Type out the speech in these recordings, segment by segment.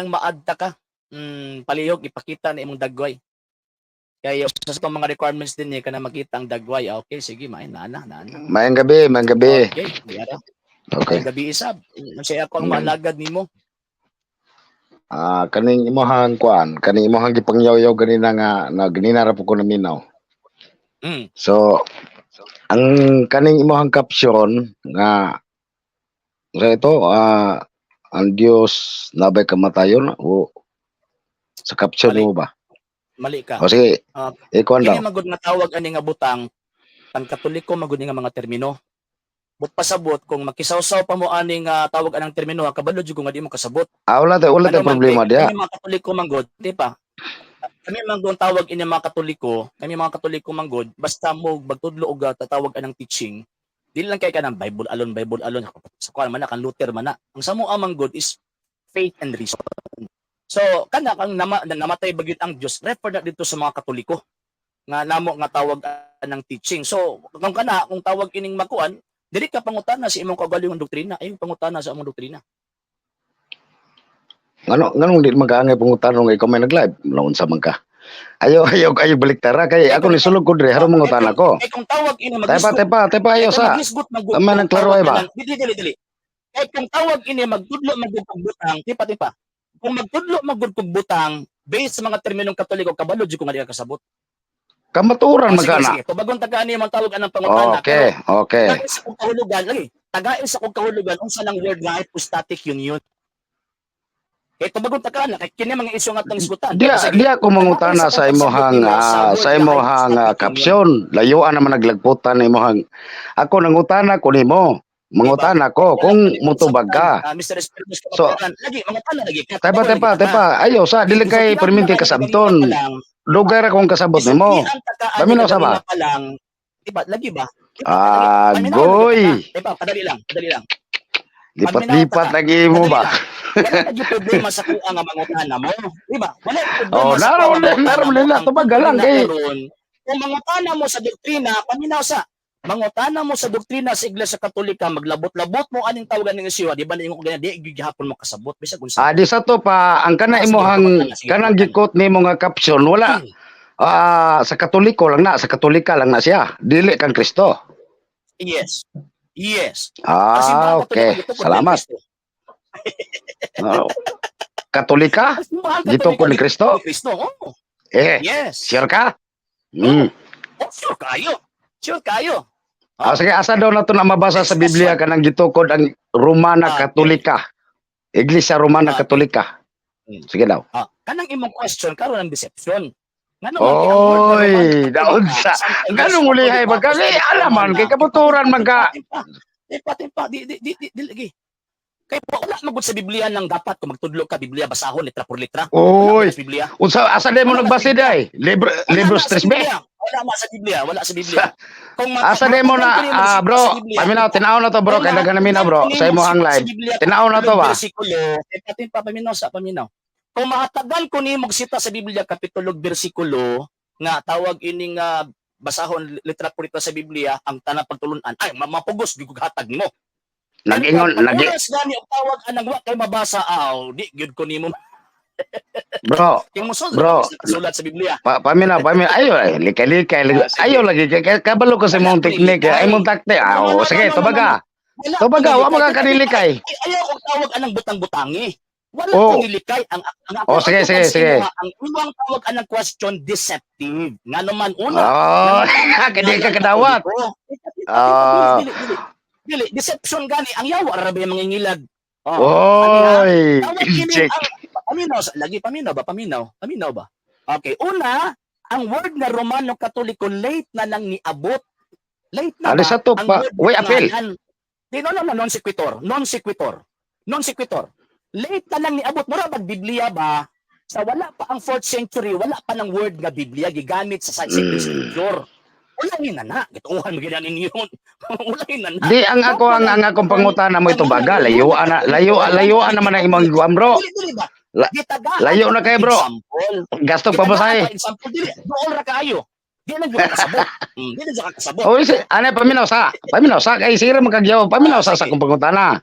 Maadta ka. Palihog ipakita na imong dagway. Kaya sa itong mga requirements din niya kana makita ang dagway. Ah, okay, sige, may nana, nana. Maayong gabi, maayong gabi. Okay, yara. Okay. Okay. Gabi isab. Unsay ako ang maalagad nimo? Ah, kaning imong kuan, kaning imong gipangyaw-yaw ganina nga na ganina ra po ko naminaw. So, ang kaning imong caption nga sa ito, ang Dios nabay kamatayon o sa caption Mali. Mo ba? Mali ka. O sige, Ah, ikuan daw. Kini magud nga tawag ani nga butang pangkatoliko magud ni nga mga termino. But pasabot kung makisawsaw pa mo ani nga tawag anang termino, kabalo jud ko nga di mo kasabot. Ah, wala tay Ano man, problema kay- diha. Kami mga Katoliko manggod, di pa. Kami man gud tawag ini mga Katoliko, kami mga Katoliko manggod, basta mo magtudlo og tatawag anang teaching, dili lang kay kanang Bible alone, Bible alone, sa kuan man na, kang Luther man na. Ang samo amang god is faith and reason. So kana kang namatay bagyod ang Dios, refer na dito sa mga Katoliko nga namo nga tawag anang teaching. So kung kana kung tawag ining makuan, dili ka pangutana sa imong kaugalingong doktrina, ay pangutana sa among doktrina. Ngano nganong di magaangay pangutanong ikaw may nag-live, naunsa man ka. Ayo ayo ayo baliktara kay ako nisulog ko dre haron mangutana ko. Kay kung tawag ini Tepa tepa tepa ayo Kay sa. kung maghisgot magud Tama kung ng klaro tawag ay ba? Dili dili dili. Kay kung tawag ini magtudlo magud kog butang, tipa tipa. Kung magtudlo magud kog butang based sa mga terminong Katoliko, kabalo jud ko nga di ka kasabot. Kamaturan Ah, sige, magana. sige. Tubagon tagaan ni man tawag anang pangutana. Okay. Pero tagain sa kong kahulugan, lagi. Tagain sa kong kahulugan unsa nang word nga hypostatic union. Kay tubagon tagaan na kay kini mga isyu nga atong hisgutan. Diya Sige. diya ko mangutana sa imong sa imong caption. Layuan naman naglagputan na imong ako nangutana ko nimo. Mangutana ko kung mutubag ka. Ah, Mr. Espiritus So, Kapatiran, lagi mangutana lagi ka. Tepa Tubagon tepa lagi ka. tepa ayo sa dili kay Gisultihan perminti ka na kasabton. ganina pa lang, Dugay ra kong kasabot nimo. Gisultihan ta ka ani Paminaw sa ba? ganina pa lang. Diba, lagi ba? Diba, lagi. Paminaw lagi Agoy. ka. Diba, padali lang, padali lang. Lipat-lipat lagi mo Padali ba? lang. Wala lagi problema sa kuha nga mangutana mo. Diba? Wala problema Oh, sa kuha naroon nga din, mangutana naroon mo. din na. Ang Tubaga lang doktrina kay karon, kung mangutana mo sa doktrina, paminaw sa mangutana mo sa doktrina sa Iglesia Katolika, maglabot-labot mo aning tawagan ng isyu, di ba ningon ko ganyan, di gihapon mo kasabot bisag unsa. Ah, di sa to pa ang kana Ah, sige, imuhang tubag ka na, sige, kanang tubag ka na. gikot nimo nga caption wala sa Katoliko lang na, sa Katolika lang na siya. Dili kang Kristo. Yes. Yes. Ang Ah, simbahan okay. Katolika gitukod ni Salamat. Kristo. Oh. Katolika? Ang simbahan Gitukod ni Katolika Kristo? ni Kristo. Oh. Eh, Yes. sure ka? Oh, sure kayo. Sure kayo. Ah, sige, asa daw na to na mabasa sa Next Biblia question. kanang gitukod ang Romana Katolika? Iglesia Romana Katolika. Sige daw. Ah, kanang imong question karon ang deception. Ngano man kay ang word nga Oy, Roman Katolika daon sa. sa Iglesia Ganong ulihay Katolika ba kasi Apostolic alaman Romana. kay kabuturan man ka. Timpa, timpa, timpa, di di di di, di lagi. Kay wala magud sa Biblia nang dapat kung magtudlo ka Biblia basahon litra por litra. Wala Oy, magud sa Biblia. unsa asa di mo Wala na sa nagbase Biblia. day? Libro Wala Libros na sa 3 B. Biblia. Wala ma sa Biblia, wala sa Biblia. Kung Asa di mo na matagan ko nimo ah, sa bro, Biblia, paminaw tinaw na to bro kung kay daghan na mahatagan bro ko sa nimo imong sa live. Biblia Tinaw na to kapitulo ba? bersikulo, timpa timpa paminaw sa paminaw. Kung mahatagan ko nimo sita sa Biblia kapitulo bersikulo nga tawag ining basahon litra por litra sa Biblia ang tanang pagtulunan ay mapugos gyud kog hatag mo. Pero Nag-ingon pag nag oras gani og tawag anang wa kay mabasa aw di gyud ko nimo bro, kay mosulod bro. sa sulat sa Biblia. Paminaw, paminaw. Ayo, ay, likay-likay. Ah, sige. Ayo lagi kay kabalo ko sa Wala imong ko teknik, nilikay. ay imong taktik. Ah, No, no, oh, no, sige, no, no, no, tubaga. no. Wala ko Tubaga, wa nilikay. mga kanilikay. Ay, ayaw kong tawag anang butang-butangi. Wala Oh. ko nilikay. Ang ako, Oh, sige, ako sige, ang sige. sinuha, ang imong tawag anang question deceptive. Nga naman una, Oh, nangutana kadi ka ngalan kadawat. Katoliko. Ah. Dili, dili, dili, deception gani ang yawa ra ba yung mangingilad. Oh. Ani ha? Oy, Tawag kini check. ang paminaw lagi paminaw ba paminaw? Paminaw ba? Okay, una, ang word na Romano Katoliko late na lang niabot. Late na Ano ba? sa to Ang pa? word Way na appeal. ngalan. Di, no, no, no, non sequitur, non sequitur. Non sequitur. Late na lang niabot. Mura bag Biblia ba? Sa wala pa ang 4th century, wala pa ng word nga Biblia gigamit sa sacred scripture. Ulangin na na. Gituuhan mo gina ninyo. Ulangin na na. Di ang ako ang akong pangutana mo itubaga, layuan na layuan naman ang imong giguan bro. Dili, dili ba? Gitagaan Layo na kayo, bro. Example. Gasto pa Gitagaan basahe. pa example. Dili, dool ra kaayo. Di lang jud ka kasabot. Di lang jud ka kasabot. Oy, si, ano paminaw sa? Paminaw sa kay sira magkagyaw. Paminaw sa akong pangutana.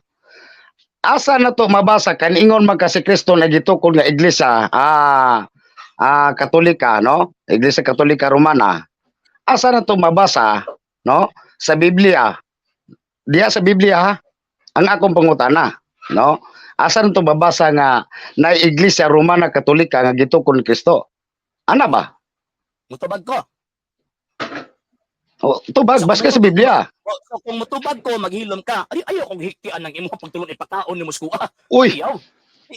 Asa na to mabasa kan ingon man ka si Kristo nagitukod nga iglesia Katolika, no? Iglesia Katolika Romana. Asa na to mabasa, no? Sa Biblia. Diya sa Biblia ha. Ang akong pangutana, no? Asa na to mabasa nga na Iglesia Romana Katolika nga gitukod ni Kristo? Ana ba? Mutubag ko. O, tubag, basta sa Biblia. O, so kung mutubag ko, maghilom ka. Ay, ayaw kong hiktian ng imong pagtulon, ipakaon ni Moskwa. Uy, Ayaw.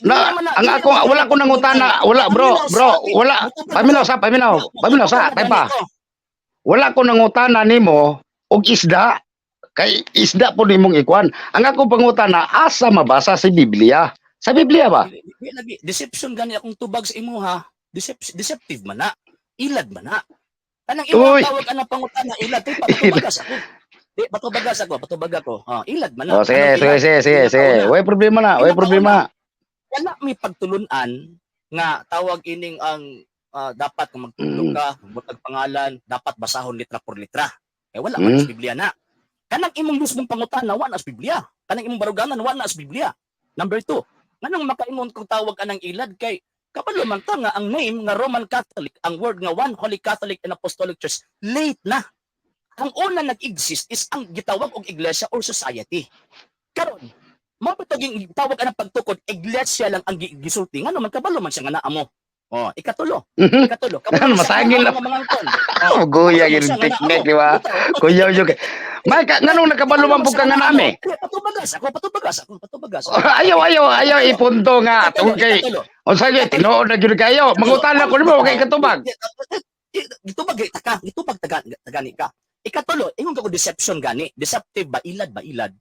na ang ako wala ko nangutana, wala, bro, bro, wala. Paminaw sa, paminaw, paminaw sa, tay pa. Wala ko nangutana nimo og isda kay isda po nimong ikuan. Ang ako pangutana, asa mabasa sa Biblia? Sa Biblia ba? Di lagi deception gani akong tubag sa imo ha. Deceptive man na. Ilad man na. Kanang imo Uy. ang tawag anang pangutana ilad di patubagas ako. Di patubagas ako, patubag ako. Oh, ilad man na. Oh, sige, Anong sige, ilad? sige, sige, sige. Way problema na, way problema. Wala may pagtulunan nga tawag ining ang dapat kung magtudlo ka, magbutag pangalan, dapat basahon litra por litra. Eh wala man sa Biblia na. Kanang imong mismong pangutana wa na sa Biblia. Kanang imong baruganan wa na sa Biblia. Number 2, nganong makaingon kung tawag anang ilad kay kabalo man ta nga ang name nga Roman Catholic, ang word nga One Holy Catholic and Apostolic Church, late na. Ang una nag-exist is ang gitawag og iglesia or society. Karon, mao ba taging tawag anang pagtukod, iglesia lang ang gisulti, ngano man kabalo man siya nga naa mo. Oh, ikatulo, ikatulo. Kabalo Ano, man siya nga masangil naa lang. mo mga mangangkon. Oh, guya Kabalo man yung siya nga naa technique, mo. di ba? Bitaw. Kuya yung May ka, nganong nakabalo man pud ka nga nami? Patubagas ako, patubagas ako, patubagas ako. Ayaw, ayaw, ayaw ipunto nga tungkol kay Ikatulo. unsa gyud tinuod na gyud kayo. Mangutana ko nimo kay katubag. Gitubag ta ka, gitubag taga tagani ka. Ikatulo, ingon ka ko deception gani, deceptive ba, ilad ba, ilad.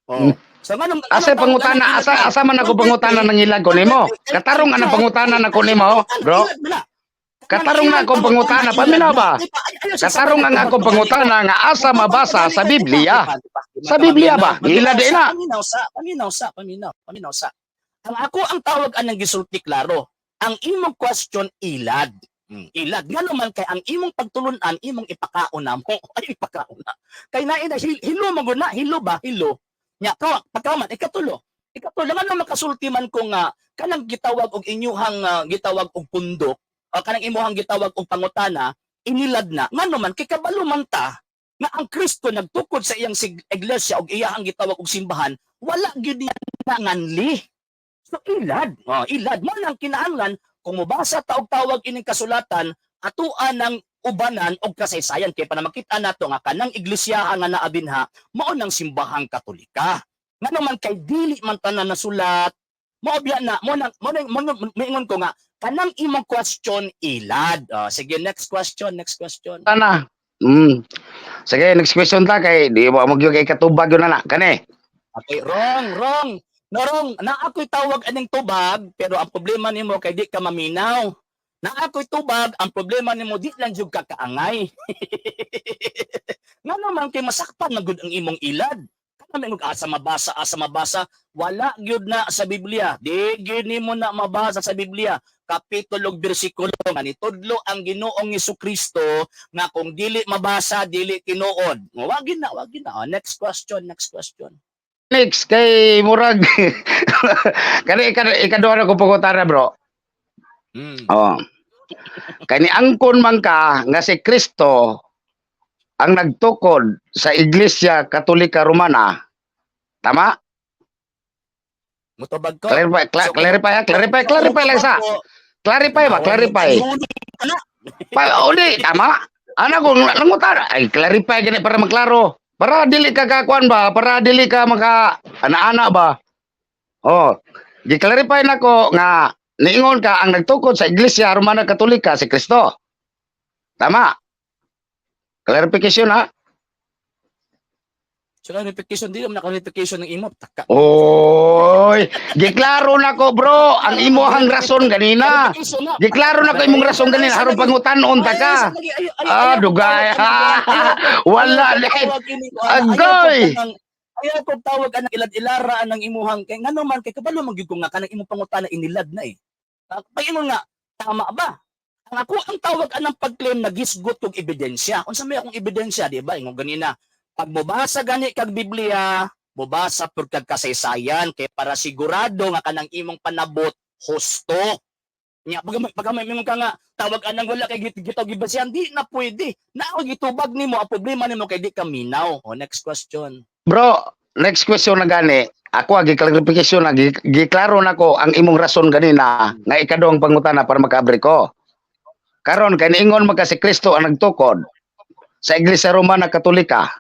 Oh. So nganong Asa pangutana, asa asa man ako pangutana ng ilag ko nimo? Katarong anang pangutana na ko nimo, bro? Katarong na akong pangutana, paminaw ba? Katarong ang akong pangutana nga asa mabasa sa Biblia. Sa Biblia ba? Giilad di na. Paminaw sa, paminaw sa, paminaw, paminaw sa. Ang ako ang tawag anang gisulti klaro. Ang imong question ilad. Ilad ngano man kay ang imong pagtulunan imong ipakaon na mo. Ay, ipakaon na. Kay nain na hilo man gud na, hilo ba, hilo. Nya ka pagkaman ikatulo. Ikatulo, ngano makasulti man ko nga kanang gitawag og inyuhang gitawag og pundok o kanang imuhang gitawag og pangutana inilad na, ngano man kay kabalo man ta nga ang Kristo nagtukod sa iyang iglesia og iyahang gitawag og simbahan, wala gyud niya nanganli. So ilad, oh, ilad mo nang kinahanglan kung mobasa ta og tawag ining kasulatan, atoa ng ubanan og kasaysayan kay para makita nato nga kanang iglesia nga naa dinha mao nang simbahang Katolika. Ngano man kay dili man tanan nasulat, mao biya na mo nang mo nang moingon ko nga kanang imong question ilad. Oh, sige, next question, next question. Tana. Sige, next question ta kay di ba mo gyud kay katubag yun na na kani. Okay, wrong, wrong. No, wrong. Na ako'y tawag aning tubag, pero ang problema nimo kay di ka maminaw. Na ako'y tubag, ang problema nimo di lang jud ka kaangay. Nga naman kay masakpan na gud ang imong ilad. Kana may asa mabasa, asa mabasa, wala gyud na sa Biblia. Di gyud nimo na mabasa sa Biblia. Kapitulo ug bersikulo nga nitudlo ang Ginoong Kristo nga kung dili mabasa, dili tinuod. Wa gyud na, wa gyud na. Oh, next question, next question. Next kay murag kani ikaduha na ko pangutana, bro. Oh. Kani angkon man ka nga si Kristo ang nagtukod sa Iglesia Katolika Romana. Tama? Mutubag ko. Clarify, clarify, ha? Clarify, clarify lang sa. Clarify ba? Clarify. Pa, uli, tama? Ana ko nangutana. Ay, clarify gani para maklaro. Para dili ka kakuan ba? Para dili ka maka ana-ana ba? Oh, gi-clarify nako nga niingon ka ang nagtukod sa Iglesia Romana Katolika si Kristo. Tama? Clarification ha? So clarification, di naman na clarification ng imo. Taka. Oy, giklaro na ko, bro, ang imuhang rason ganina. Clarification na. Giklaro na ko imong rason ganina haron pangutanon ta ka. Ah, dugay. Wala leh. Agoy! Ayaw ko tawag anang ilad-ilara anang imuhang kay ngano man kay kabalo man gyud ko nga kanang imong pangutana inilad na eh. Paingon nga tama ba? Ang ako ang tawag anang pag-claim na gisgot kog ebidensya. Unsa may akong ebidensya, di ba? Ingon ganina. Pag mobasa gani kag Biblia, Mubasa pud kag kasaysayan kay para sigurado nga kanang imong panabot husto. Nya pag may ka nga tawag anang wala kay gitaw gibasihan, di na pwede. Na ako gitubag nimo ang problema nimo kay di ka minaw. O, next question. Bro, next question na gani. Ako agi clarification na giklaro nako ang imong rason ganina nga ikaduhang pangutana para makaabri ko. Karon kay niingon man ka si Kristo ang nagtukod sa Iglesia Romana Katolika.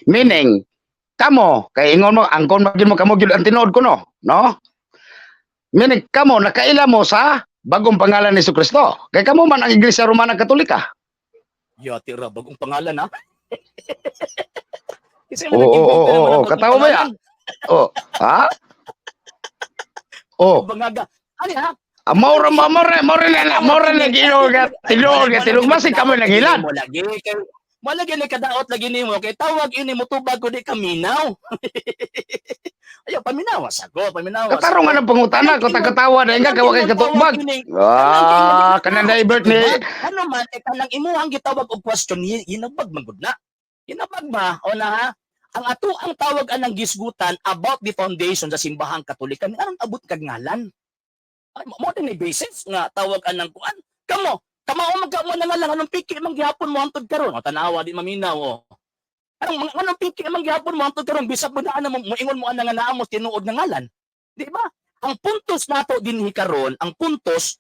Meaning, kamo kay ingon mo angkon man gyud mo kamo gyud ang tinuod ko, no? No? Meaning kamo nakaila mo sa bagong pangalan ni Kristo. Kay kamo man ang Iglesia Romana Katolika. Yati ra bagong pangalan ha. Kasi Oo, oo, oo, oo. Katawa ba ya? Oh, ha? Oh, Bangaga. Ani ha? Maura maura maura na maura na ginoo nga tinuod nga tinuod masig kamo nanghilan. Mo lagi kay mo lagi ni kadaot lagi nimo kay tawag ini mo tubag ko di kaminaw. Ayaw paminawa sa ko, paminawa. Katarong nga ng pangutana ko tagatawa na nga kay kay katubag. Ah, kanang divert ni Ano man eh kanang imuhang gitawag og question hinabag man gud na. Hinabag ba o na ha? Ang ato ang tawag anang gisgutan about the foundation sa simbahang Katolika, aron abot kag ngalan. Ay, mo din ni basis nga tawag anang kuan. Kamo, kamao man ka mo na nga lang anong piki man gihapon mo hantod karon. O tanawa di maminaw o. Anong piki man gihapon mo hantod karon bisag mo na mo moingon mo ana nga naa mo tinuod nga ngalan. Di ba? Ang puntos nato dinhi karon, ang puntos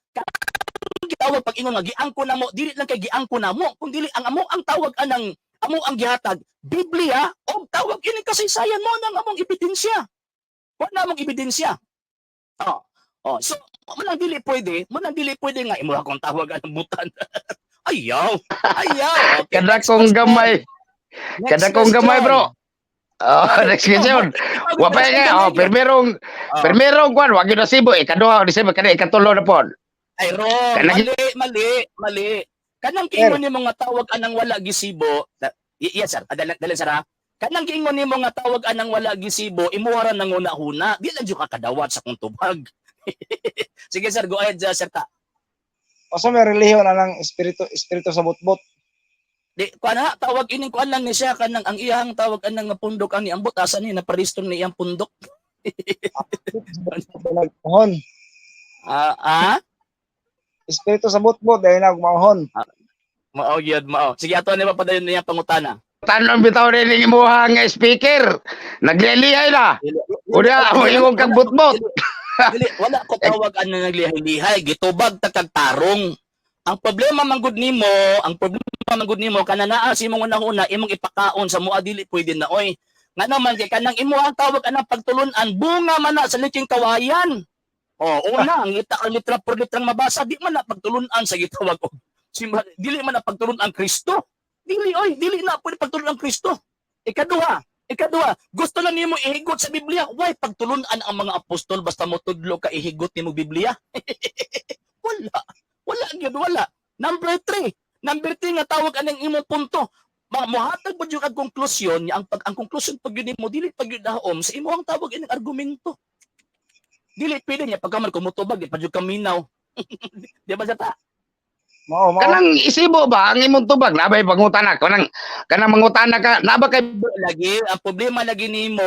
gitawag pag ingon nga giangko na mo, dili lang kay giangko na mo, kung dili ang amo ang tawag anang amo ang gihatag Biblia o tawag ini kasaysayan mo nang among ebidensya. Wala among ebidensya. Oh. Oh, so mo lang dili pwede, mo lang dili pwede nga imo akong tawag anang butan. Ayaw. Ayaw. Okay, kada next kong question. gamay, Next kada kong gamay, question. bro. Oh, next question. Wa pa nga oh, permerong permerong kwan wa gyud nasibo, ikaduha ni kani ikatulo na pod. Ay, wrong. Kanang- Mali, mali, mali. Kanang kiingon nimo nga tawag anang wala gisibo. Yes, sir. Dali, dali, sir, ha? Kanang kiingon nimo nga tawag anang wala gisibo, imuha ra nang una-huna. Di lang jud ka kadawat sa kong tubag. Sige, sir, go ahead, sir ta. Unsa may relihiyon anang espiritu espiritu sa butbot? Di kuan ha, tawag ining kuan lang ni siya kanang ang iyang tawag anang nga pundok ang ambot asa ni napariston ni iyang pundok. Mahon. Ah, ah, Espiritu sa butbot dahil na gumahon. Mao gyud mao. Sige, ato ni padayon niya pangutana. Tanon bitaw ni imuha nga speaker. Naglilihay na. Unya mo ingon kag butbot. Dili, wala ko tawag ano naglihay-lihay, gitubag ta kag tarong. Ang problema man gud nimo, ang problema man gud nimo kana naa sa imong una-una imong ipakaon sa mua dili pwede na oy. Nga naman kay kanang imo ang tawag anang pagtulun-an bunga man na sa liking kawayan. Oh, una ang ita ang litra por litrang mabasa di man na pagtulun-an sa gitawag og dili man na pagtulun-an Kristo. Dili oy, dili na pwede pagtulun-an Kristo. Ikaduha, ikaduha, gusto lang nimo ihigot sa Biblia. Why pagtulun-an ang mga apostol basta mo tudlo ka ihigot nimo Biblia? Wala. Wala gyud wala. Number three, number three nga tawag anang imong punto. Ma mohatag mo jud kag konklusyon nga ang konklusyon pag yun nimo dili pag yun daom sa imong tawag ining argumento. Dili pwede niya pagkaman kumutubag di pa jud kaminaw. Di ba sa ta? Mao mao. Kanang isibo ba ang imong tubag nabay pangutana kanang kanang mangutana ka naba kay Lagi ang problema lagi nimo,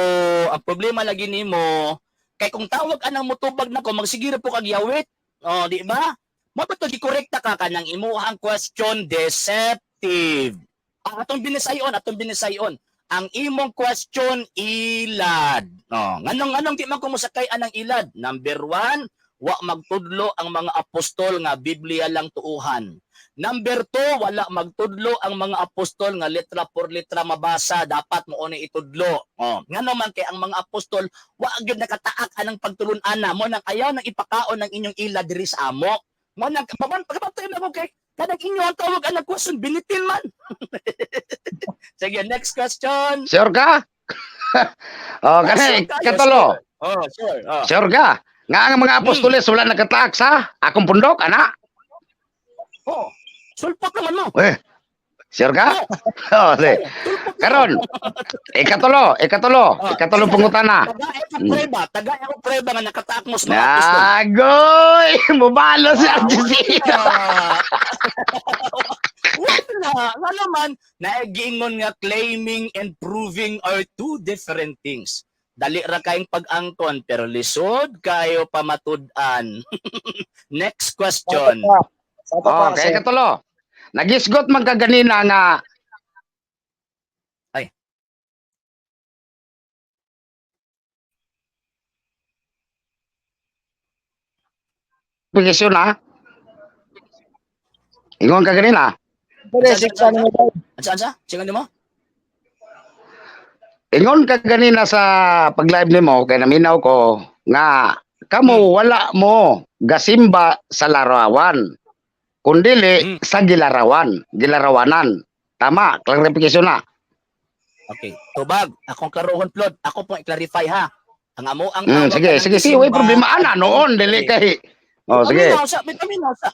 ang problema lagi nimo kay kung tawag anang mutubag nako magsiguro po kag yawit. Oh, di ba? Mo ba to gikorekta ka kanang imuhang question deceptive. Ang atong binisayon, atong binisayon. Ang imong question ilad. Oh, nganong nganong di man ko mosakay anang ilad? Number one, wa magtudlo ang mga apostol nga Biblia lang tuuhan. Number two, wala magtudlo ang mga apostol nga letra por letra mabasa, dapat mo ni itudlo. Oh, ngano man kay ang mga apostol wa gyud nakataak anang pagtulun-ana mo nang ayaw nang ipakaon ng inyong ila diri sa amo. Mo nang paman pagpatay na mo kay kanang inyo ang tawag anang question binitin man. Sige, next question. Sure ka? Oh, kani Sure kayo, katulo. sure. Oh, sure. Oh. Sure ka? Nga ang mga apostoles wala nakataak sa akong pundok ana. Oh. Sulpot naman mo. Eh. Sure ka? Oh, sige. Sulpot naman. Karon, ikatulo, ikatulo, ikatulo pangutana. Taga ako preba, taga ako preba nga nakataak mo sa mga apostol. Agoy, mubalo si RGC. Ah, Wala. Nga naman, nagiingon nga claiming and proving are two different things. Dali ra kayong pag-angkon, pero lisod kayo pamatud-an. Next question. Sa ato pa, Oh, kay sir. katulo. Nagisgot man ka ganina nga Ay. Application ha. Ingon ka ganina. Pwede, siksa ni mo. Ansa, ansa? Sige mo? Ingon ka ganina sa pag-live nimo kay naminaw ko nga kamo wala mo gasimba sa larawan kundili sa gilarawan, gilarawanan. Tama, clarification na. Okay. Tubag, akong klarohon, Plod. Ako pong i-clarify ha. Ang amo ang tawag Sige, anang sige, sige, way gisimba- problema ana noon dili kay. Oh, sige. Paminaw sa, may paminaw sa.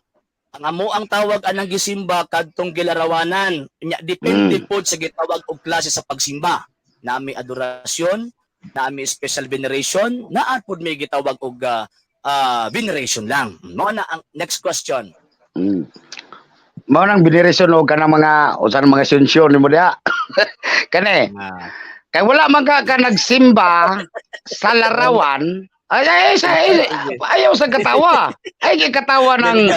Ang amo ang tawag anang gisimba kadtong gilarawanan. Nya depende pod sa gitawag og klase sa pagsimba. Naami adorasyon, naami special veneration, naa pod may gitawag og veneration lang. Mao na ang next question. Mao nang bineresyon og kanang mga usa ng mga sensyon nimo diha. Kani, kay wala man ka nagsimba sa larawan. Ay ay, ay, ay, ayaw sa katawa. Ay kay katawa ng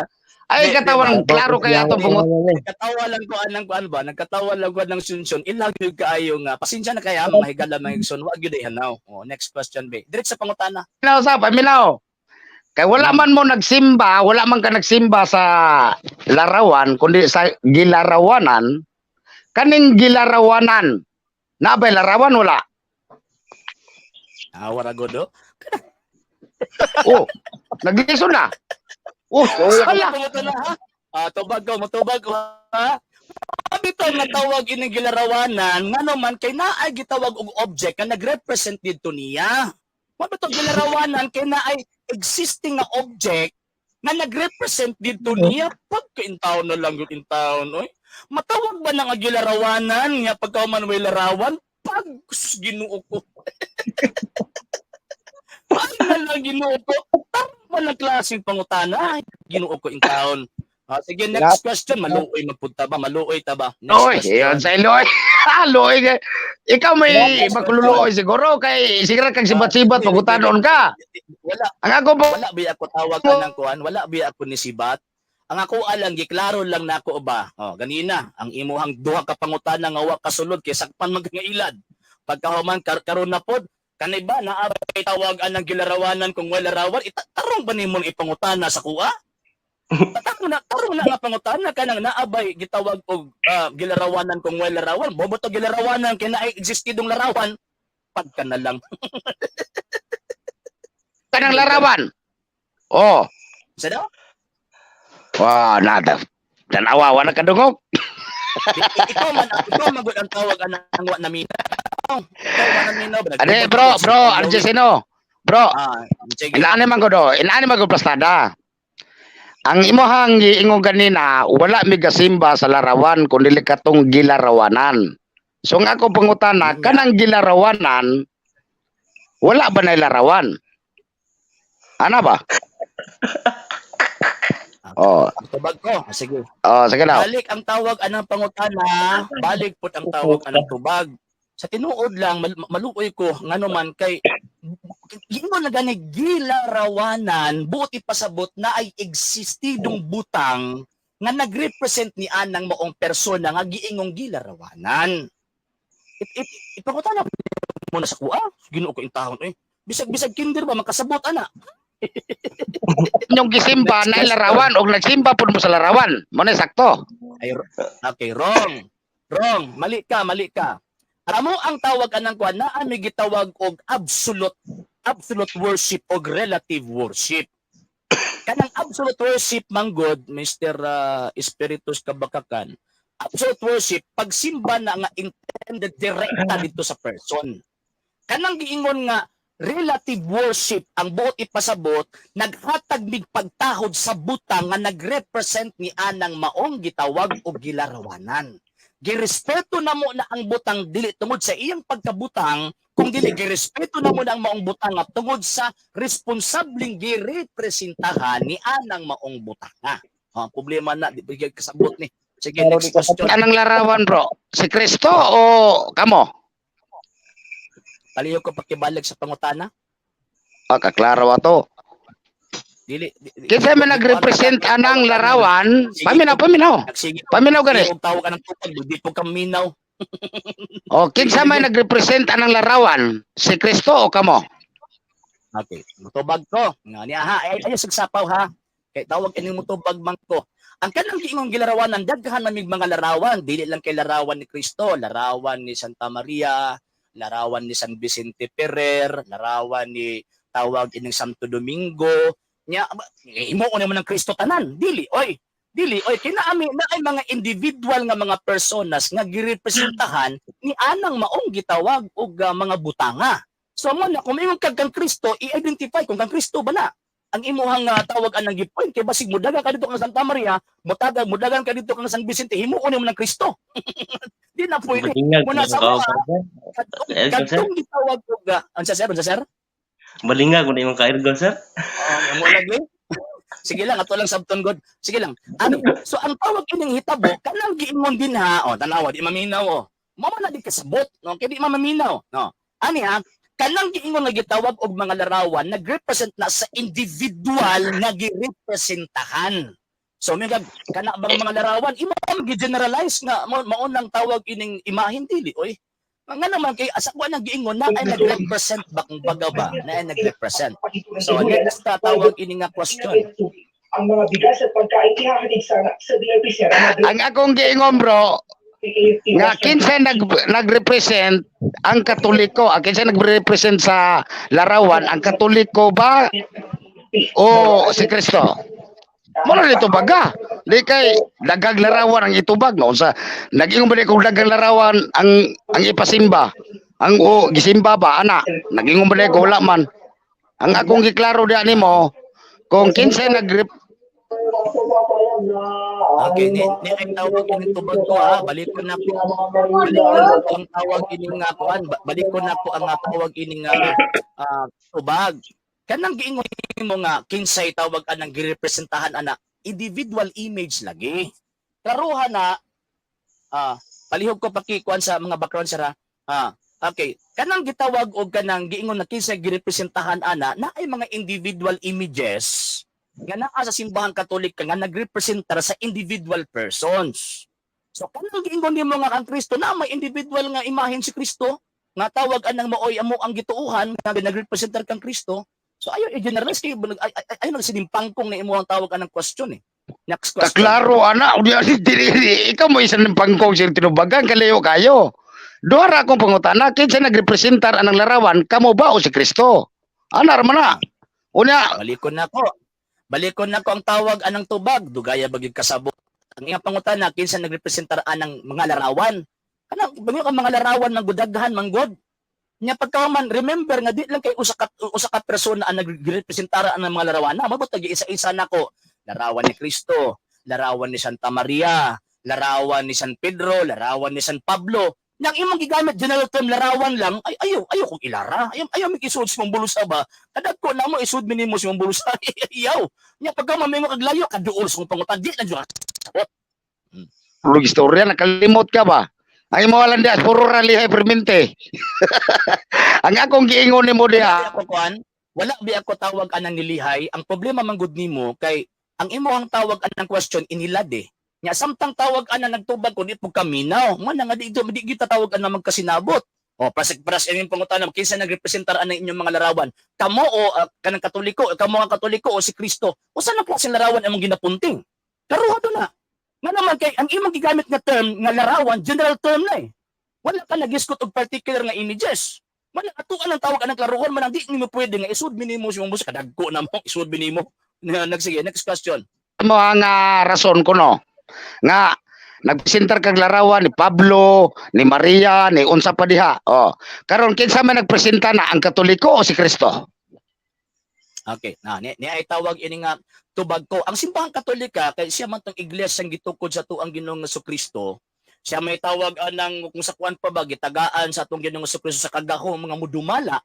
ay katawa ng klaro kaya atong bungot. Nagkatawa lang ko anang kuan ba? Nagkatawa lang ko anang sunsyon. Ilag gyud kaayo nga. Pasensya na kaya mga higala mga igsoon. Wa gyud ay hanaw. Oh, next question be. Diretso sa pangutana. Minaw sa paminaw. Kay wala man mo nagsimba, wala man ka nagsimba sa larawan kundi sa gilarawanan. Kaning gilarawanan. Na ba'y larawan wala? Ah, wara godo. Oh, naglison na. Oh, hala. Pangutana ha. Ah, tubag ko, motubag ko ha. Bitaw nga tawag ining gilarawanan ngano man kay naay gitawag og object nga nagrepresent didto niya. Mao bitaw gilarawanan kay naay existing nga object nga nagrepresent didto niya pagka in town na lang yun in town oy. Matawag ba na nga gilarawanan nga pagka man may larawan pag Ginoo ko. Pag na lang Ginoo ko. Tama na klaseng pangutana. Ginoo ko in town. Ah, sige, next question. Maluoy magpunta ba? Maluoy ta ba? Next Oy, question. yun sa iloy. Loy. Ikaw may makululuoy siguro kay siguro kag sibat-sibat pagutanon ka. Wala, Ang ako po wala ba ako tawag anang kuan? Wala ba ako ni Sibat? Ang ako alang giklaro lang nako ba? Oh, ganina ang imuhang duha ka pangutana nga wa kasulod kay sakpan man nga ilad. Pagkahuman karon na pod kanay ba naa ba kay tawag anang gilarawanan kung wala larawan tarong ba nimo ipangutana sa kuha? Tarong na nga pangutana kanang naabay gitawag og gilarawanan kung wala larawan. Bobo to gilarawanan kay naay existidong larawan pagka na lang. kanang larawan. Oh, Sa daw? wa nada. Tanawa wala kadungog. Ikaw man gud ang tawag anang wa naminaw. Ikaw wa naminaw. Ade bro, Argentino. Bro, Ah, sige. inaani man ko do, inaani man ko plastada. Ang imuhang giingon ganina, wala mi gasimba sa larawan kundi katong gilarawanan. So ang ako pangutana, kanang gilarawanan, wala ba na larawan? Ana ba? Oh, Tubag ko. Sige. oh, sige daw. Balik ang tawag anang pangutana, balik pud ang tawag anang tubag. Sa tinuod lang maluoy ko ngano man kay ingon na gani gilarawanan buot ipasabot na ay existidong butang nga nagrepresent ni anang maong persona nga giingong gilarawanan. It, it, ipangutana mo na sa kuha. Ginoo ko intahon eh. Bisag bisag kinder ba makasabot ana. Inyong gisimba Next na larawan og nagsimba pud mo sa larawan. Mo na sakto. Ay, okay, wrong. Wrong. Mali ka, mali ka. Alam mo ang tawag anang kuan na may gitawag og absolute absolute worship og relative worship. Kanang absolute worship manggod, Mr. Espiritus Kabakakan. Absolute worship pagsimba na nga intended direkta dito sa person. Kanang giingon nga relative worship ang buot ipasabot naghatag mig pagtahod sa butang nga nagrepresent ni anang maong gitawag og gilarawanan. Girespeto na mo na ang butang dili tungod sa iyang pagkabutang, kung dili girespeto na mo na ang maong butang nga tungod sa responsableng girepresentahan ni anang maong butang. Ha? Oh, ang problema na di ba kasabot ni. Sige, next question. Anong larawan, bro? Si Kristo o kamo? Palihog ko pakibalag sa pangutana. Ah, kaklaro ato. Dili. Kinsa man nagrepresent anang larawan? Paminaw, paminaw. Nagsige. Paminaw gani. Og tawag anang tubag, di po kaminaw. O kinsa man nagrepresent anang larawan? Si Kristo o kamo? Okay, mutubag ko. Nga niya ha, ay ay sagsapaw ha. Kay tawag ini mutubag man ko. Ang kanang giingong gilarawanan, daghan man mig mga larawan, dili lang kay larawan ni Kristo, larawan ni Santa Maria, larawan ni San Vicente Ferrer, larawan ni tawag ining Santo Domingo. Nya himo ko naman ng Kristo tanan, dili oy. Dili oy, kinaami na ay mga individual nga mga personas nga girepresentahan ni anang maong gitawag og mga butanga. So mo na kung imong kag kang Kristo, i-identify kung kang Kristo ba na. Ang imuhang tawag anang gipoint kay basig mudagan ka dito kang Santa Maria, mutagan mudagan ka dito kang San Vicente, himuon nimo ng Kristo. Di na pwede. Balingag Muna mo sa ka, mga sir. kadtong Ergo, sir. kadtong gitawag og unsa sir, unsa sir? Balingag mo na imong ka-ergo, sir. Oh, mo lagi. Sige lang, ato lang sabton god. Sige lang. Ano? So ang tawag ining hitabo kanang giingon din ha. Oh, tanawa di maminaw oh. Mao na di kasabot, no? Kay di mamaminaw, no? Ani ha, kanang giingon nga gitawag og mga larawan nagrepresent na sa individual nga girepresentahan. So may gag kana bang mga larawan imo ang gi-generalize nga mao nang tawag ining imahen, dili oy. Nga naman kay asa ko nang giingon na ay nagrepresent ba kung baga ba na ay nagrepresent. So next ta tawag ini nga question. Ang mga bigas at pagkain ihahatid sana sa DRP Sierra Madre. Ang akong giingon, bro, KFT nga Western kinsa nagrepresent ang Katoliko, ang kinsa nagrepresent sa larawan, ang Katoliko ba o si Kristo? Mo na nito baga. Di kay daghang larawan ang itubag no sa nag-ingon ba ni kung daghang larawan ang ipasimba. Ang o gisimba ba ana? Nag-ingon ba ni kung wala man. Ang akong giklaro diha nimo kung kinsa nag Okay, ni ay tawag ini tubag ko ha, balikon na ko. Balikon na ko ang tawag ini nga kuan, balikon na ko ang tawag ini nga tubag. Kanang giingon nimo nga kinsay tawag anang girepresentahan ana, individual image lagi. Klaruhan na palihog ko pakikuan sa mga background sir ha. Okay, kanang gitawag og kanang giingon na kinsay girepresentahan ana na ay mga individual images nga naa sa simbahang Katolika nga nagrepresentar sa individual persons. So kanang giingon nimo nga kang Kristo na may individual nga imahen si Kristo nga tawag anang maoy amo ang gituohan nga nagrepresentar kang Kristo. So ayo i-generalize kay ayo nagsinimpangkong na imo ang tawag anang question eh. Next question. Kaklaro ana, di di ikaw mo isa ng pangkong sir tinubagan kalayo kayo. Duha ra akong pangutana kinsa nagrepresentar anang larawan, kamo ba o si Kristo? Ana ra man na. Unya, Balikon na ko. Balikon na ko ang tawag anang tubag, dugaya bagyod kasabot. Ang iyang pangutana kinsa nagrepresentar anang mga larawan. Kanang banyo ka mga larawan ng gudaghan manggod. Nya pagkaman remember nga di lang kay usa ka persona ang nagrepresentar anang mga larawan. Na mabot isa-isa nako. Larawan ni Kristo, larawan ni Santa Maria, larawan ni San Pedro, larawan ni San Pablo. Nang imong gigamit general term larawan lang, ay ayaw, ayaw kong ilara. Ayaw, ayaw mikisuod sa mong bulusa ba? Kadag ko na mo isud minimo sa mong bulusa. Iyaw. Nya pagka mamingo kag layo kaduol sa kong pangutan di na jud. Lug istorya nakalimot ka ba? Ang imo lang diha puro ra lihay permente. Ang akong giingon nimo Wala diha, ako kuan, wala bi ako tawag anang nilihay. Ang problema man gud nimo kay ang imong tawag anang question inilad eh. Nya samtang tawag anang nagtubag ko di po kaminaw. Mo na nga di di kita tawag anang magkasinabot. O pasig paras inyong pangutana kinsa nagrepresentar anang inyong mga larawan? Kamo o kanang Katoliko, kamo ang Katoliko o si Kristo? Usa na klaseng larawan imong ginapunting? Karuha do na. Nga naman kay ang imong gigamit nga term nga larawan general term na eh. Wala ka nagiskot og particular nga images. Wala atuan ang tawag anang klaruhon man ang di nimo pwede nga isud minimo si mong busa kadagko na mo isud minimo. Nagsige, next question. Mo ang rason ko no nga nagpresentar kag larawan ni Pablo, ni Maria, ni unsa pa diha. Oh. Karon kinsa man nagpresenta na, ang Katoliko o si Kristo? Okay, na ni ay tawag ini nga tubag ko. Ang simbahang Katolika kay siya man tong iglesia ang gitukod sa tuang Ginoong Kristo. Siya may tawag anang kung sa kuan pa ba gitagaan sa atong Ginoong Kristo sa kagahom mga mudumala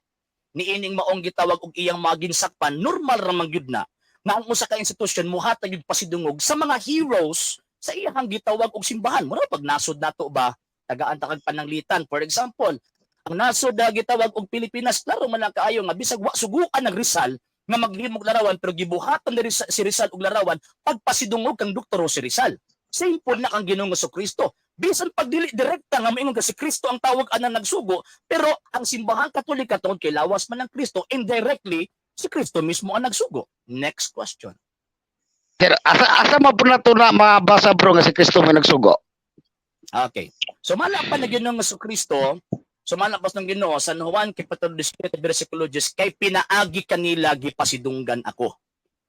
niining maong gitawag og iyang mga ginsakpan. Normal ra man gyud na nga ang usa ka institusyon muhatag gyud pasidungog sa mga heroes. Sa iyang gitawag og simbahan. Mura pag nasod nato ba, tagaan ta kag pananglitan. For example, ang nasod na gitawag og Pilipinas, klaro man lang kaayo nga bisag wa suguan ng Rizal nga maghimog larawan, pero gibuhatan ni Rizal, si Rizal og larawan pagpasidungog kang Dr. Jose Rizal. Same pod na kang Ginoong Kristo. Bisan pag dili direkta nga moingon ka si Kristo ang tawag anang nagsugo, pero ang Simbahang Katolika, tungod kay lawas man ng Kristo, indirectly si Kristo mismo ang nagsugo. Next question. Pero asa asa man po na to na mabasa, bro, nga si Kristo may nagsugo? Okay. So mala pa na Ginoong Kristo, sumala pas ng Ginoo San Juan kapitulo 17 bersikulo 10, "Kay pinaagi kanila gipasidunggan ako."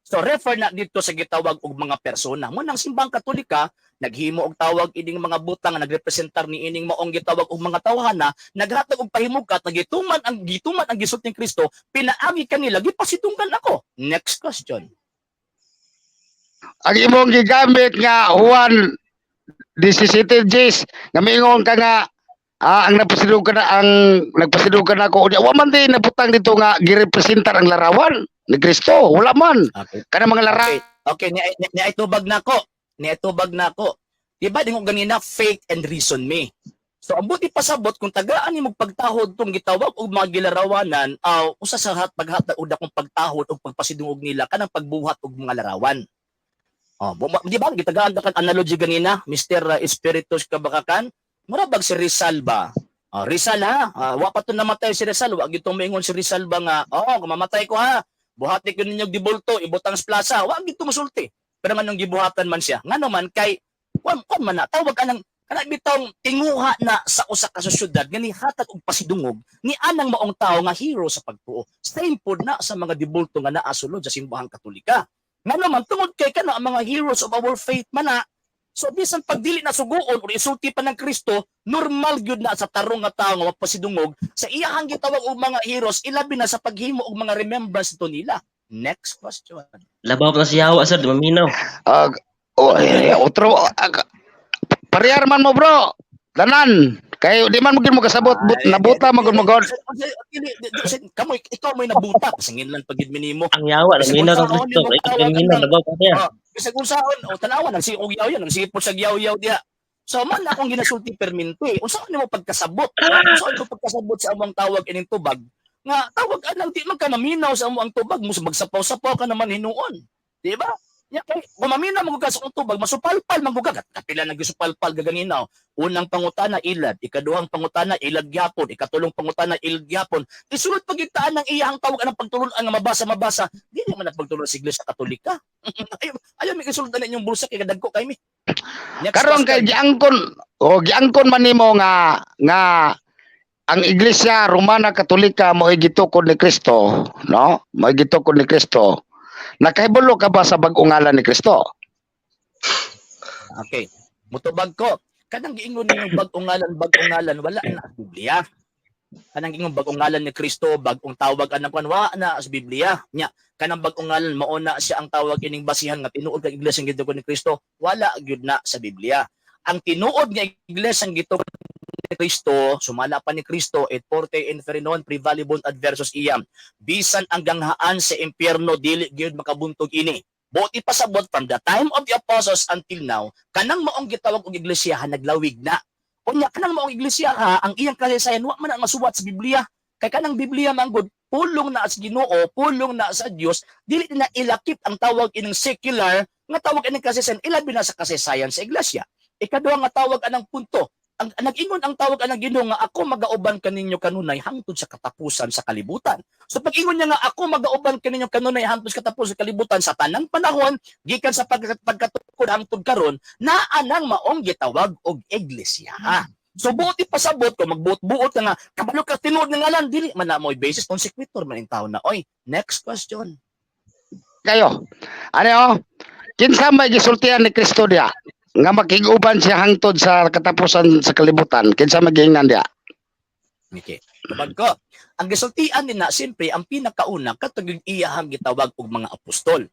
So refer na dito sa gitawag og mga persona. Mo nang Simbang Katolika naghimo og tawag ining mga butang nga nagrepresentar ni ining maong gitawag og mga tawhana, naghatag og pahimukat nga gituman ang gisulti ni Kristo, "Pinaagi kanila gipasidunggan ako." Next question. Ang imong gigamit nga Juan 17:10 nga miingon ka nga ang napasidunggan ka na ang nagpasidunggan ako unya, wa man di nabutang dito nga girepresentar ang larawan ni Kristo, wala man kanang mga larawan. Okay, ni tubag na ko. Ni tubag na ko. Di ba dingo ganina, faith and reason me. So ang buti pasabot, kung tagaan ni pagtahod tong gitawag og mga gilarawanan, usa sa hat paghatag og dakong pagtahod og pagpasidungog nila kanang pagbuhat og mga larawan. Oh, di ba gitagaan ta kag analogy ganina, Mr. Espiritus Kabakakan? Mura bag si Rizal ba? Oh, Rizal ha, wa pa to namatay si Rizal, wa gyud moingon si Rizal ba nga, "Oh, kung mamatay ko ha, buhati ko ninyo dibulto, ibutang sa plaza." Wa gyud musulti. Pero man nung gibuhatan man siya. Ngano man kay kwan kwan man na tawag anang kana bitong tinguha na sa usa ka syudad nga nihatag og pasidungog ni anang maong tawo nga hero sa pagtuo. Same pod na sa mga dibulto nga naa sulod sa Simbahang Katolika. Ngano man, tungod kay kana ang mga heroes of our faith man na. So bisan pag dili na suguon or isulti pa ng Kristo, normal gyud na sa tarong nga tawo nga mapasidungog sa iyahang gitawag og mga heroes, ilabi na sa paghimo og mga remembrance nito nila. Next question. Labaw pa na si Yawa, sir, di maminaw. Oh, eh, otro parehar man mo, bro, tanan kay di man mo gid mo kasabot but, nabuta man gud mo god. Kamo, ikaw may nabuta, pasingin lang pag minimo. Ang Yawa, Kasi naminaw kung kang saan Kristo. mo Ay, tawag naminaw, labaw pa siya. Oh, bisag unsaon o tanawa nagsiog yaw-yaw, nagsipot sa yaw-yaw diha. So man na akong ginasulti perminti. Unsaon nimo pagkasabot? Unsaon ko pagkasabot sa among tawag ining tubag? Nga tawag anang di man ka maminaw sa among tubag, mus magsapaw-sapaw ka naman hinuon. Di ba? Nya kay kung maminaw man ka sa akong tubag, masupalpal man ka. Kapila nagisupalpal gaganinaw. Unang pangutana ilad, ikaduhang pangutana ilad gyapon, ikatulong pangutana ilad gyapon. Isulod pagitaan ng iyang tawag anang pagtulon nga mabasa-mabasa, dili man na pagtulon sa Iglesia Katolika. Ayaw, ayaw may kasultan inyong bulsa kay kadagko kay mi. Next Karon kay question. giangkon o giangkon man nimo nga nga ang Iglesia Romana Katolika mo'y gitukod ni Kristo, no? Mo'y gitukod ni Kristo. Nakahibalo ka ba sa bag-ong ngalan ni Kristo? Okay. Mutubag ko. Kanang giingon ninyong bag-ong ngalan, bag-ong ngalan, wala na sa Biblia. Kanang giingon bag-ong ngalan ni Kristo, bag-ong tawag anang kwan, wala na sa Biblia. Nya, kanang bag-ong ngalan mao na siya ang tawag ining basihan nga tinuod kang iglesia ang gitukod ni Kristo, wala gyud na sa Biblia. Ang tinuod nga iglesia ang gitukod ni Kristo, sumala pa ni Kristo, "Et forte inferi non prevalebunt adversos iam." Bisan ang ganghaan sa impyerno dili gyud makabuntog ini. Buot ipasabot, from the time of the apostles until now, kanang maong gitawag og iglesia naglawig na. Unya kanang maong iglesia ha, ang iyang kasaysayan wa man na masuwat sa Biblia. Kay kanang Biblia man gud pulong na sa Ginoo, pulong na sa Dios, dili na ilakip ang tawag ining secular nga tawag ining kasaysayan, ilabi na sa kasaysayan sa iglesia. Ikaduha nga tawag anang punto, ang nag-ingon ang tawag anang Ginoo nga "Ako magauban kaninyo kanunay hangtod sa katapusan sa kalibutan." So pag-ingon niya nga "Ako magauban kaninyo kanunay hangtod sa katapusan sa kalibutan," sa tanang panahon gikan sa pagkatukod hangtod karon, naa nang maong gitawag og iglesia. So buot ipasabot ko magbuot-buot ka nga kabalo ka tinuod nga ngalan, dili man na mo'y basis, non sequitur man in taon na oy. Next question. Kayo. Ano oh? Kinsa may gisultihan ni Kristo diya? Nga makig-uban siya hangtod sa katapusan sa kalibutan. Kinsa may giingnan diya? Okay. Tubag ko. Ang gisultian ni na, siyempre, ang pinakauna, katong iyahang gitawag og mga apostol.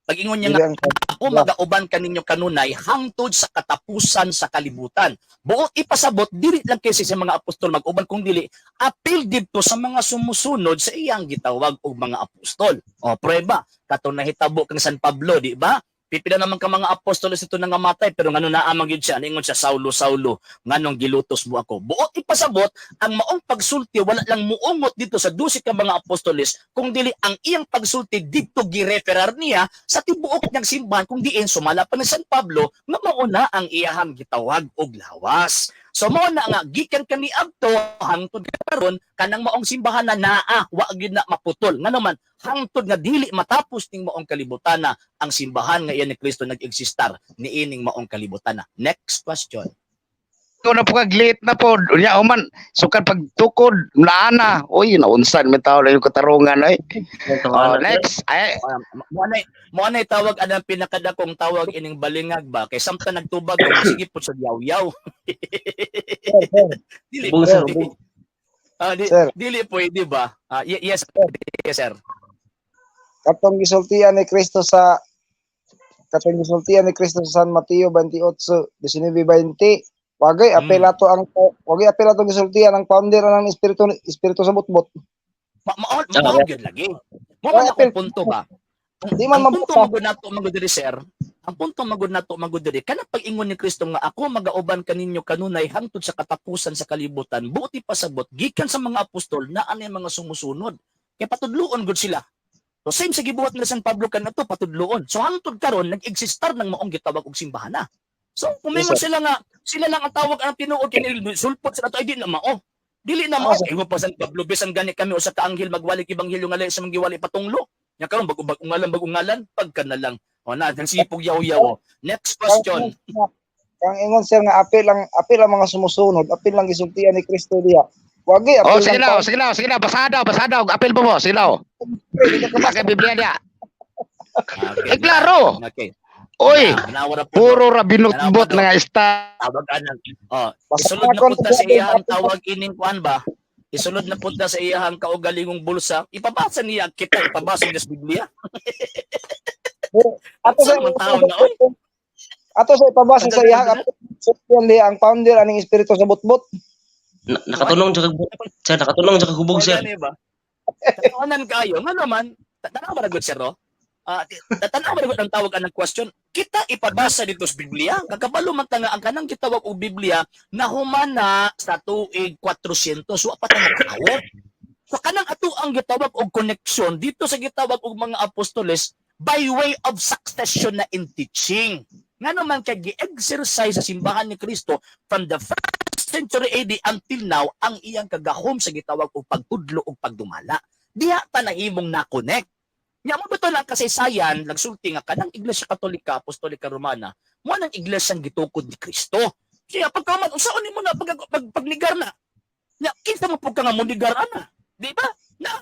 Pag-ingon niya nga, Dili ang "Ako magauban kaninyo kanunay hangtod sa katapusan sa kalibutan." Buot ipasabot, dili lang kasi sa mga apostol mag-uban, kung dili, apil didto sa mga sumusunod sa iyang gitawag og mga apostol. O prueba, katong nahitabo kang San Pablo, di ba? Pipila naman ka mga apostoles ito nangamatay, pero ngano naa man gyud siya, ningon siya, "Saulo, Saulo, nganong gilutos mo ako?" Buot ipasabot, ang maong pagsulti wala lang muungot dito sa 12 ka mga apostoles, kung dili ang iyang pagsulti didto gireferar niya sa tibuok niyang simbahan, kung diin sumala pa ni San Pablo nga mauna ang iyahang gitawag og lawas. So mao na nga gikan kaniadto hangtod karon, kanang maong simbahan na naa, wa gyud na maputol. Ngano man, hangtod nga dili matapos ning maong kalibutan na ang simbahan nga iyan ni Kristo nag-existar niining maong kalibutan na. Next question. Ko na po kag-late na po. Unya human sukad pagtukod naana. Uy, naunsan may tao na yung katarungan ay. Oh, next. Ay, Mo anay tawag anang pinakadakong tawag ining balingag ba, kay samtang nagtubag ko sige po sa yaw-yaw. Dili Ubong, sir, pwede. ubong. Ah, di, Sir. dili pwede ba? Ah, yes, yes sir. Katong gisultian ni Kristo sa San Mateo 28:19-20, wagay apel ato ang wagay apel ato gisultian ang founder ng espiritu espiritu sa butbot. Mao Ah, mao gyud lagi. Mo man Wala, akong punto ba? Ang, Di man ang punto mabuta. magud nato magud diri, sir. Ang punto magud nato magud diri, kanang pag-ingon ni Kristo nga ako magauban kaninyo kanunay hangtod sa katapusan sa kalibutan. Buti pasabot gikan sa mga apostol na anay mga sumusunod. Kay patudluon gud sila. So same sa gibuhat nila San Pablo kanato, patudluon. So hangtod karon nag-existar ng maong gitawag og simbahan na. So kung Yes, mingon sila nga sila lang ang tawag ang tinuod kay sulpot sila to, ay di na mao. Dili na mao. Ah, sir. Ingon pa San Pablo, bisan gani kami usa ka anghel magwali ebanghelyo nga lahi sa manggiwali patunglo. Nya karon bag-ug ngalan, bag ngalan pagka na lang. O na, ang sipog yaw-yaw. Oh. Next question. Kang ingon sir nga apel ang mga sumusunod, apel lang gisultian ni Kristo diya. Wagay oh, apel sige lang na, sige na, sige na, basada, basada, apel po mo, sige na. founder. Di ka Sa Biblia niya. Okay. Eh, klaro. Okay. Oy, Nanawa na po. puro ra binutbot na nga ista. Tawag anang. Oh, Basta isulod na akon punta sa iyahang tawag ining kuan ba? Isulod na punta sa iyahang kaugalingong bulsa. Ipabasa niya kita, ipabasa niya sa Biblia. Ato sa Saan man tao na, oy? Ato sa ipabasa sa iyahang apel gisultian diya ang founder aning espiritu sa butbot. Nakatunong jud kag, sir, nakatunong jud kag hubog, sir. Wala ba? Tatawanan kayo. Nga naman, tanaw ba na good, sir, no? Ah, tanaw ba na good ang tawag anang question? Kita ipabasa dito sa Biblia. Kakabalo man ta nga ang kanang gitawag og Biblia na humana sa tuig 400. So, pa ta nagkawot. So kanang ato ang gitawag og connection dito sa gitawag og mga apostoles by way of succession na in teaching. Nga naman kay gi-exercise sa simbahan ni Kristo from the first century AD until now ang iyang kagahom sa gitawag og pagtudlo og pagdumala. Diha ta nahimong na-connect. Nya mo ba to lang kasaysayan nagsulti nga kanang Iglesia Katolika Apostolika Romana mo nang iglesia ang gitukod ni Kristo. Kaya pagkaman unsaon nimo na pag pagnigar na? Nya kinsa mo pud ka nga munigar ana? Di ba? Na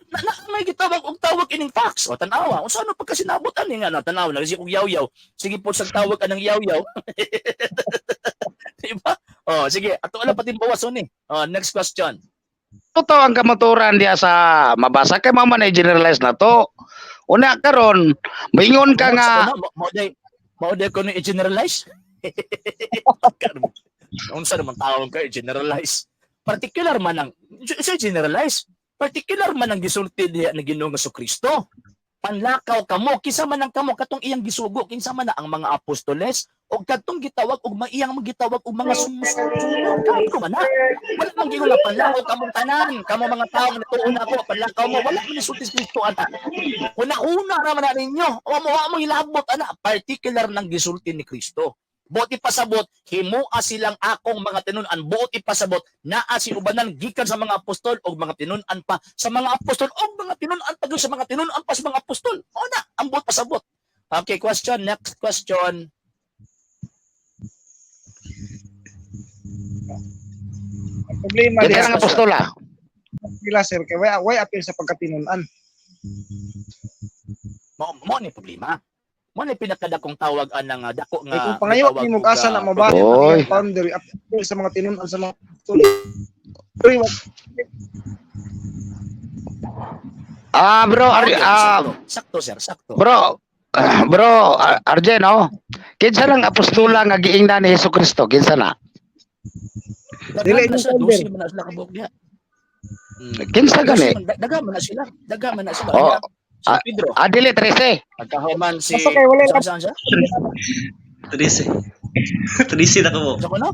may gitawag og tawag ining facts. O tan-awa, unsa ano pagkasinabot ani nga na tan-awa na kasi og yaw-yaw. Sige po sa tawag anang yaw-yaw. Di ba? Oh, sige, ato ala pati bawas ni. Oh, next question. Totoo ang kamaturan diya sa mabasa kay mama na generalize na to. Una karon, maingon ka nga Mao day ko ni i-generalize. Unsa naman tawag ka i-generalize? Particular man ang sa generalize. Particular man ang gisulti diha ni Ginoong Kristo. Panlakaw kamo, kinsa man ang kamo katong iyang gisugo, kinsa man na ang mga apostoles o katong gitawag og iyang gitawag og mga sumusunod. Kamo man na. Wala man gingon nga panlakaw kamong tanan, kamo mga tawo nga natuon ako, panlakaw mo, wala man gisulti si Kristo ana. Una-una ra man na ninyo. O mo wa mo hilabot ana, particular ng gisulti ni Kristo. Buot ipasabot, himua silang akong mga tinun-an. Buot ipasabot, naa si ubanan gikan sa mga apostol og mga tinun-an pa sa mga apostol og mga tinun-an pa gyud sa mga tinun-an pa sa mga apostol. O na, ang buot pasabot. Okay, question, next question. Ang problema Kinsa diha ang apostola? sila sir kay way apel sa pagkatinun-an. Mao mo ni problema. Mo ni pinakadakong tawag anang dako Kay nga kung pangayo gitawag nimo og, asa na mabasa Oy. ang founder apel sa mga tinun-an sa mga apostol. Pero Ah, bro, Mao yun, ah, sakto, sakto sir, sakto. bro, bro, Arjen, oh. Kinsa lang apostola nga giingnan ni Hesus Kristo? Kinsa na? Dili Daghan na ni sila, founder. 12 man na sila kabuok niya. Kinsa gani? Daga man na sila. Daga man na sila. Oh. San Pedro. Ah, dili 13. Pagkahuman si Basta kay wala saan saan siya? 13. 13 na ko. Sa kuno?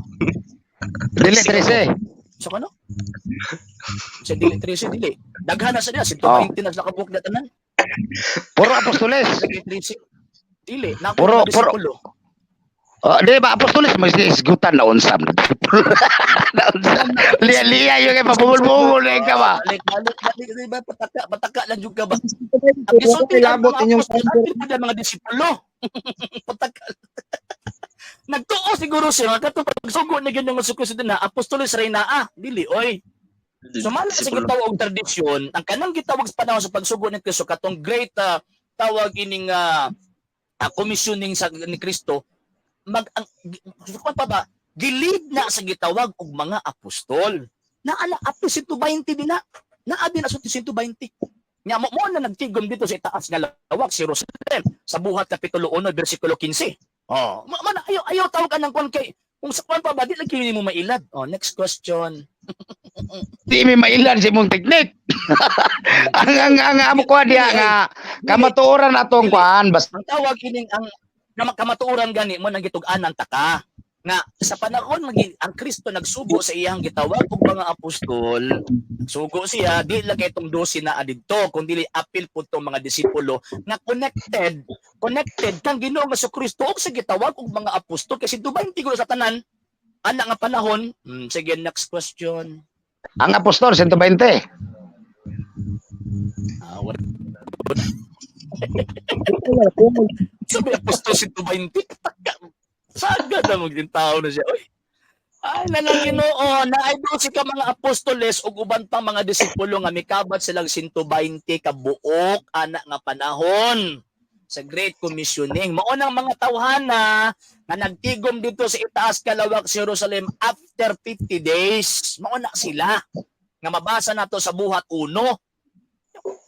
Dili 13. Sa kuno? Sa dili 13 dili. Daghan na sa niya, 120 na sila kabuok na tanan. Puro apostoles. Dili 13. Dili, na Puro. Oh, di ba apostoles may isgutan na unsam. Na unsa. Liya-liya yung kay pabungol-bungol na ka ba? Balik, balik, balik, di ba? Pataka, pataka lang jud ka ba? Ang gisulti ang Labot mga inyong apostol, apil po mga disipulo. Pataka. Nagtuo siguro siya, katong pagsugo ni Ginoong Jesucristo na apostoles ray naa, dili oy. Sumala sa gitawag og tradisyon, ang kanang gitawag sa panahon sa pagsugo ni Kristo katong great tawag ining commissioning sa ni Kristo mag ang kuan pa ba gilid na sa gitawag og mga apostol. Naa na up to 120 din na. Naa din na sa 120. Nya mo mo na nagtigom dito sa itaas nga lawak si Jerusalem sa Buhat kapitulo 1 bersikulo 15. Oh, man ayo ayo tawag anang kuan kay kung sa kuan pa ba di lang kini mo mailad. Oh, next question. Di mi mailan sa imong teknik. Ang amo ko diha nga kamatuoran atong kuan basta Ang tawag ining ang kamatuoran gani mo nang gitug-anan ta ka nga sa panahon magi ang Kristo nagsugo sa iyang gitawag og mga apostol, nagsugo siya di lang kay itong 12 na adidto kun dili apil pud tong mga disipulo nga connected connected kang Ginoong Kristo og sa gitawag og mga apostol kasi 20 gulo sa tanan ana nga panahon. Sige, next question. Ang apostol 120. Ah, wala. Sabi apostol 120. Sagad na maging tao na siya. Uy. Ay, nalang Ginoo, na ay si ka mga apostoles ug uban pang mga disipulo nga mikabat silang 120 ka buok ana nga panahon sa Great Commissioning. Mao nang mga tawhana nga nagtigom dito sa itaas kalawak sa Jerusalem after 50 days. Mao na sila nga mabasa nato sa Buhat 1.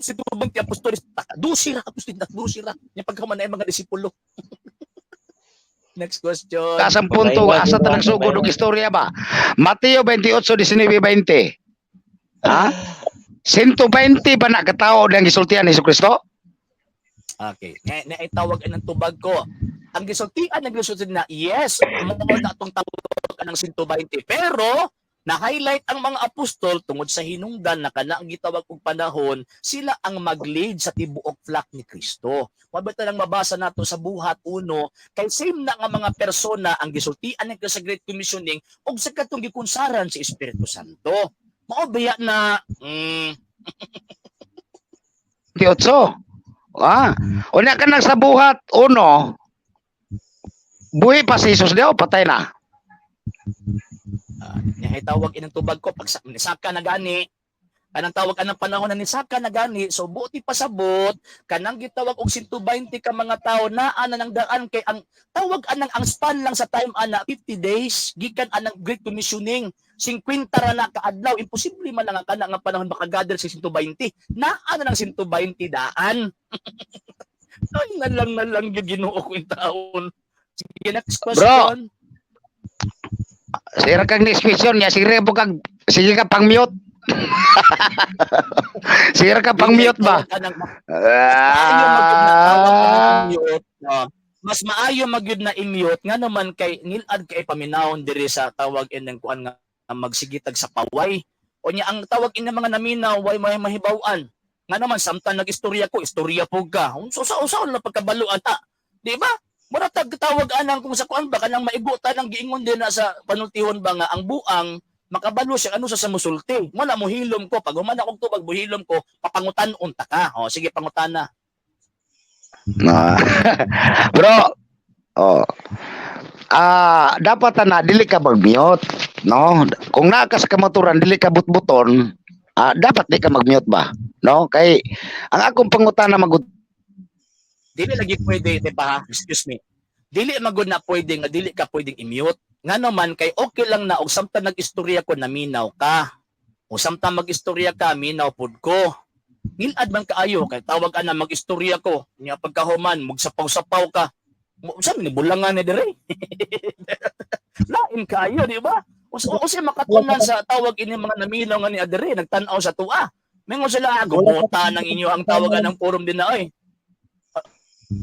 Si 20 apostoles, 12 ra apostol, 12 ra. Nya pagkaman na mga disipulo. Next question. Taas ang punto asa ta nagsugod og istorya ba? Mateo 28:19-20. Ha? 120 ba na katao ang gisultihan ni Kristo? Okay. Na, na itawag ang tubag ko. Ang gisultian ng gisulti na yes, mao na atong tawag ang 120. Pero na-highlight ang mga apostol tungod sa hinungdan na kana ang gitawag og panahon, sila ang mag-lead sa tibuok flock ni Kristo. Wa ba lang mabasa nato sa Buhat 1 kay same na nga mga persona ang gisultian ni Kristo sa Great Commissioning ug sa katong gikunsaran sa Espiritu Santo. Mao baya na 28. Ah, unya ka nang sa Buhat 1. Buhi pa si Jesus daw, patay na. Niya tawag inang tubag ko pag nisaka na gani kanang tawag anang panahon na nisaka na gani, so buti pasabot kanang gitawag og 120 ka mga tawo naa na nang daan kay ang tawag anang ang span lang sa time ana 50 days gikan anang Great Commissioning, 50 ra na kaadlaw. Imposible man lang ang kana nga panahon makagather sa 120. Naa na nang 120 daan. Ay, na lang gyud Ginoo ko in taon. Sige, next question. Sira kag next question niya, sige po kag sige ka pang mute. Sige ka pang mute ba? Anang maayo magyud na tawag ka ng Ah. mute. No. Mas maayo magyud na i-mute nga naman kay ngilad kay paminawon diri sa tawag inang kuan nga magsigitag sa paway. O nya ang tawag ina mga naminaw way may mahibaw-an. Nga naman samtang nag-istorya ko, istorya po ka. Unsa usa usa na pagkabaluan ta. Di ba? Mura tag tawag anang kung sa kuan ba kanang maigo ta nang giingon din na sa panultihon ba nga ang buang makabalo siya ano sa musulti. Mo na mohilom ko pag human akong tubag buhilom ko papangutan unta ka. O sige, pangutana. Ah. Bro, oh. Ah, dapat na dili ka mag-mute, no? Kung naa ka sa kamaturan dili ka butbuton, dapat di ka mag-mute ba? No? Kay ang akong pangutana magud Dili lagi pwede, di ba? Excuse me. Dili magud na pwede nga dili ka pwedeng i-mute. Nga naman kay okay lang na og samtang nag-istorya ko naminaw ka. O samtang mag-istorya ka minaw pud ko. Ngilad man kaayo kay tawag ana mag-istorya ko nya pagkahuman magsapaw-sapaw ka. Mo sa ni bulangan ni dire. Lain kaayo, di ba? Usa usa makatunan sa tawag ini mga naminaw nga ni adere nagtan-aw sa tuwa. Mingon sila, ah, gubota ng inyo ang tawagan ng forum din na oy.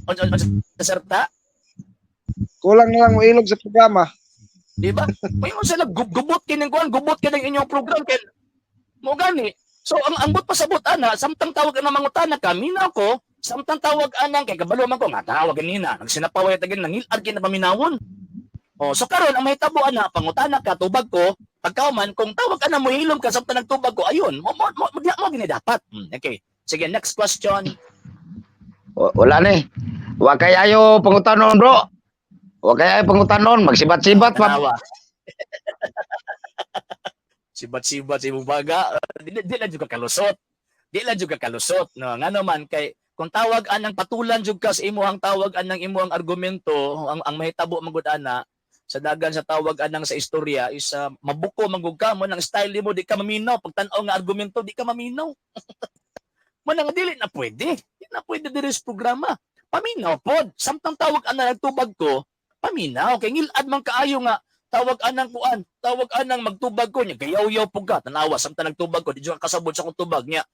O, o, o, serta, Kulang na lang mo ilog sa programa. di ba? Mingon sila gubot kining kuan, gubot kining inyong program kay mo gani. So ang ambot pasabot ana, samtang tawag ang mangutana ka, minaw ko, samtang tawag anang kay kabalo man ko nga tawag ganina, nagsinapaway ta gani nangilad kay na paminawon. Oh, so karon ang mahitabo ana, pangutana ka, tubag ko, pagkauman kung tawag ana mo hilom ka samtang nagtubag ko, ayun, mo mo mo, mo, mo gini dapat. Okay. Sige, next question. Wala ni. Wa kay ayo pangutanon, bro. Wa kay ayo pangutanon, magsibat-sibat pa. Tanawa. Sibat-sibat sa imong baga, di lang jud ka kalusot. Di lang jud ka kalusot, no? Ngano man kay kung tawag anang patulan jud ka sa imuhang tawag anang imuhang argumento, ang mahitabo man gud ana sa dagan sa tawag anang sa istorya is mabuko man gud ka mo nang style nimo, di ka maminaw pagtan-aw nga argumento, di ka maminaw. Mo nang dili na pwede. Di na pwede diri sa programa. Paminaw pod. Samtang tawag ana nagtubag ko, paminaw kay ngilad man kaayo nga tawag anang kuan, tawag anang magtubag ko niya, gayaw-yaw pug ka, tanawa samtang nagtubag ko, di jud ka kasabot sa akong tubag niya.